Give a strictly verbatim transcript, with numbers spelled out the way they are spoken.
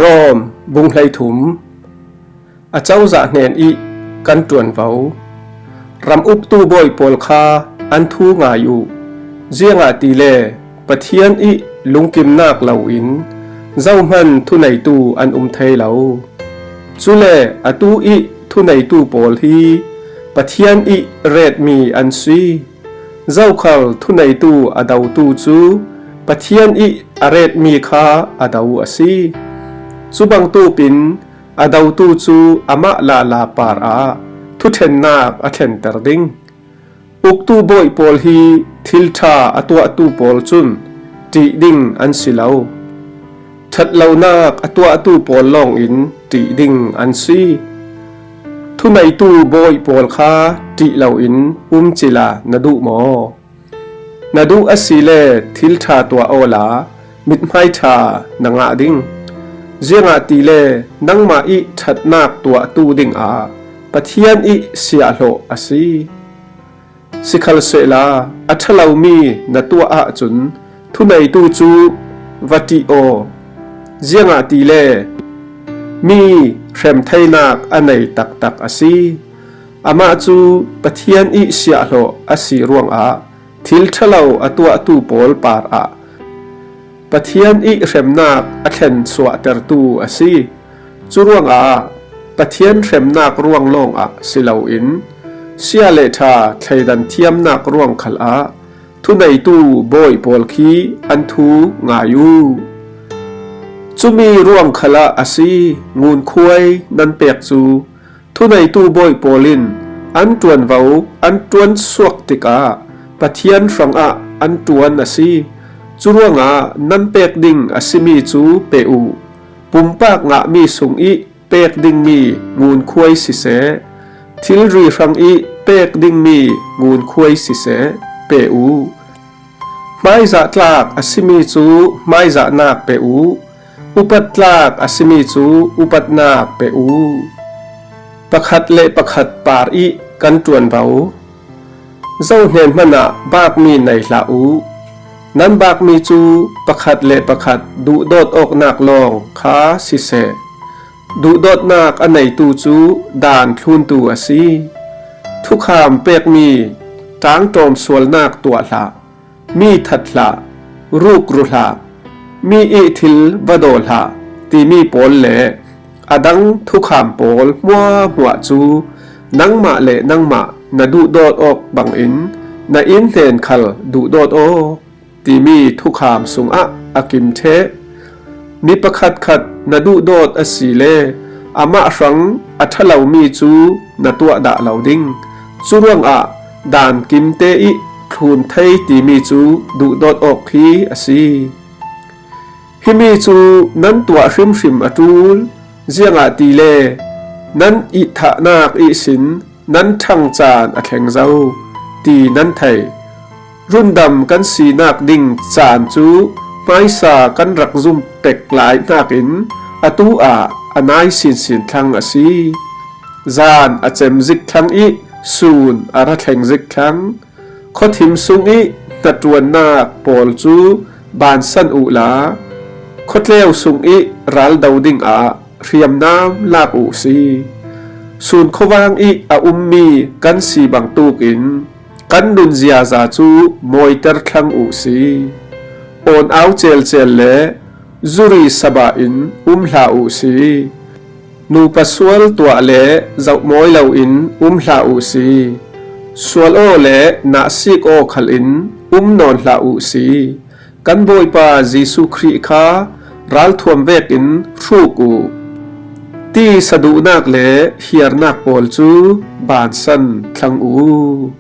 Rom bung hleithum. A cozah hnen ih kan ṭuanvo. Ram uktu bawi pawl kha an thu ngai uh. Ziangahtile Pathian ih lungkimnak loin zohman thuneitu an um thei lo. Cule atu ih thuneitu pawl hi Pathian ih retmi an si. Zokhal thuneitu a dotu cu Pathian ih a retmi kha a do a si. Cu bangtuk in a dotu cu amah lala parah thuṭhennak a thlenter ding. Uktu bawi pawl hi thil ṭha a tuahtu pawl cun ṭih ding an si lo. Ṭhat lonak a tuahtu pawl lawngin ṭih ding an si. Thuneitu bawi pawl kha ṭih loin um cila na duh maw? Na duh asile thil ṭha tuah awla mithmai ṭha na ngah ding. Ziangahtile nangmah ih ṭhatnak tuahtu dingah Pathian ih siahhlawh a si. Sikhalsehla a ṭha lomi na tuah ahcun thuneitu cu va ṭih aw. Ziangahtile mi hrem theinak a nei taktak a si. Amah cu Pathian ih siahhlawh a si ruangah thil ṭhalo a tuahtu pawl parah Pathian ih hremnak a thlensuahtertu a si. Curuangah Pathian hremnak ruang lawngah si loin sia le ṭha thleidan thiamnak ruang khalah thuneitu bawi pawl khi an thu ngai uh. Cumi ruang khalah a si ngunkhuai nan pek cu thuneitu bawi pawl in an ṭuanvo an ṭuan suak tikah Pathian hrangah an ṭuan a si. Curuangah nan pek ding a simi cu pe uh. Pumpak ngahmi sungih pek dingmi ngunkhuai siseh, thilri hrangih pek dingmi ngunkhuai siseh, pe uh. Hmaizah tlak a simi cu hmaizahnak pe uh. Upat tlak a simi cu upatnak pe uh. Pakhat le pakhat par ih kan ṭuanvo. Zohnen hmanah bakmi nei hlah uh. Nan bakmi cu pakhat le pakhat duhdawt awknak lawng kha siseh, duhdawtnak a neitu cu daan thluntu a si. Thukham pekmi ṭangṭawm sualnak tuah hlah. Mi that hlah, rukru hlah, mi ih thil va daw hlah timi pawl le a dang thukham pawl hmuahhmuah cu nangmah le nangmah na duhdawt awk bangin na inn hnen khal duhdawt awk timi thukham sungah a kim ṭheh. Mi pakhatkhat na duhdawt asile amah hrang a ṭha lomi cu na tuah dah lo ding. Curuangah daan kimte ih thlun thei timi cu duhdawt awk hi a si. Himi cu nan tuah hrimhrim a ṭul, ziangahtile nan ihthahnak ihsin nan ṭhang caan a thleng zo, ti nan thei. Rundam kan sinak ding caan cu hmaisa kan rak zum pek lai hnakin atu ah a nai sinsin thlang a si. Zan a cem zik thlang ih sun a ra thleng zik thlang. Khuathim sungih hnaṭuannak pawl cu bansan uhla, khuatleu sungih raldo dingah hriamnam lak uh si. Sun khuavang ih a ummi kan si bangtuk in kan nun ziaza cu mawiter thlang uh si. Awn au celcel le zuri sabah in um hlah uh si. Nupa sual tuah le zoh mawi loin um hlah uh si. Sual aw le nahsik aw khal in um nawn hlah uh si. Kan Bawipa Jesuh Khrih kha ralthuam vekin hruk uh. Tisa duhnak le hiarnak pawl cu bansan thlang uh.